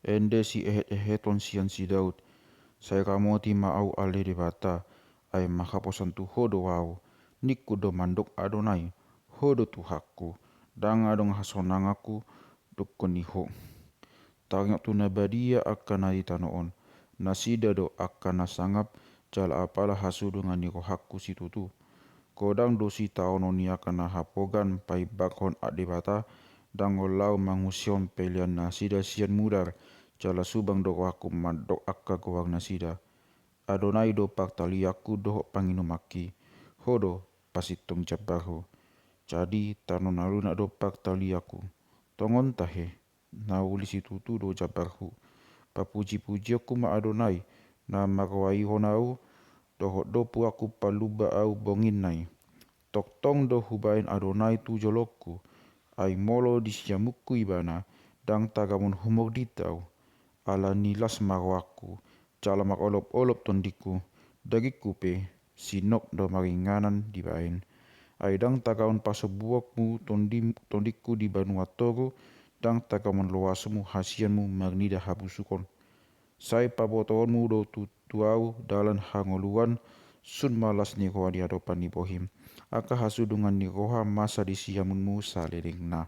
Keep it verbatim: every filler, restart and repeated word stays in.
Ende siehet-eheton sian si Daud. Sai ramoti ma ahu ale Debata, ai manghaposan tu Ho do ahu. Ningku do mandok Adonai, Ho do Tuhanku, ndang adong hasonanganku dungkon ni Ho. Taringot tu na badia angka na di tano on, nasida do angka na sangap, jala apala hasudungan ni rohangku situtu. Godang do sitaonon ni angka na hapogan paimbanghon Debata, ndang olo ahu mangusehon pelean nasida sian mudar, jala subang do rohangku mandok angka goar nasida. Adonai do partalianku dohot panginumanki, Ho do pasintong jambarhu. Jadi tano na lunak do partalianku. Tongon tahe, na uli situtu do jambarhu. Papuji-pujionku ma Adonai, na marrohaihon ahu, dohot do puakku palumba ahu bonginna i. Tongtong do hubaen Adonai tu jolongku, ai molo di siamunku Ibana, ndang tagamon humordit ahu. Ala ni las ma rohangku, jala marolop-olop tondingku, dagingku pe sinop do maringanan dibaen. Ai ndang tagamon pasombuonmu tondi-, tondingku di banua toru, ndang tagamon loasmu hasianmu marnida habusukon. Sai pabotoonmu do tu, tu ahu dalan hangoluan, sun ma las ni roha di adopan ni bohim. Angka hasudungan ni roha masa di siamunmu salelengna.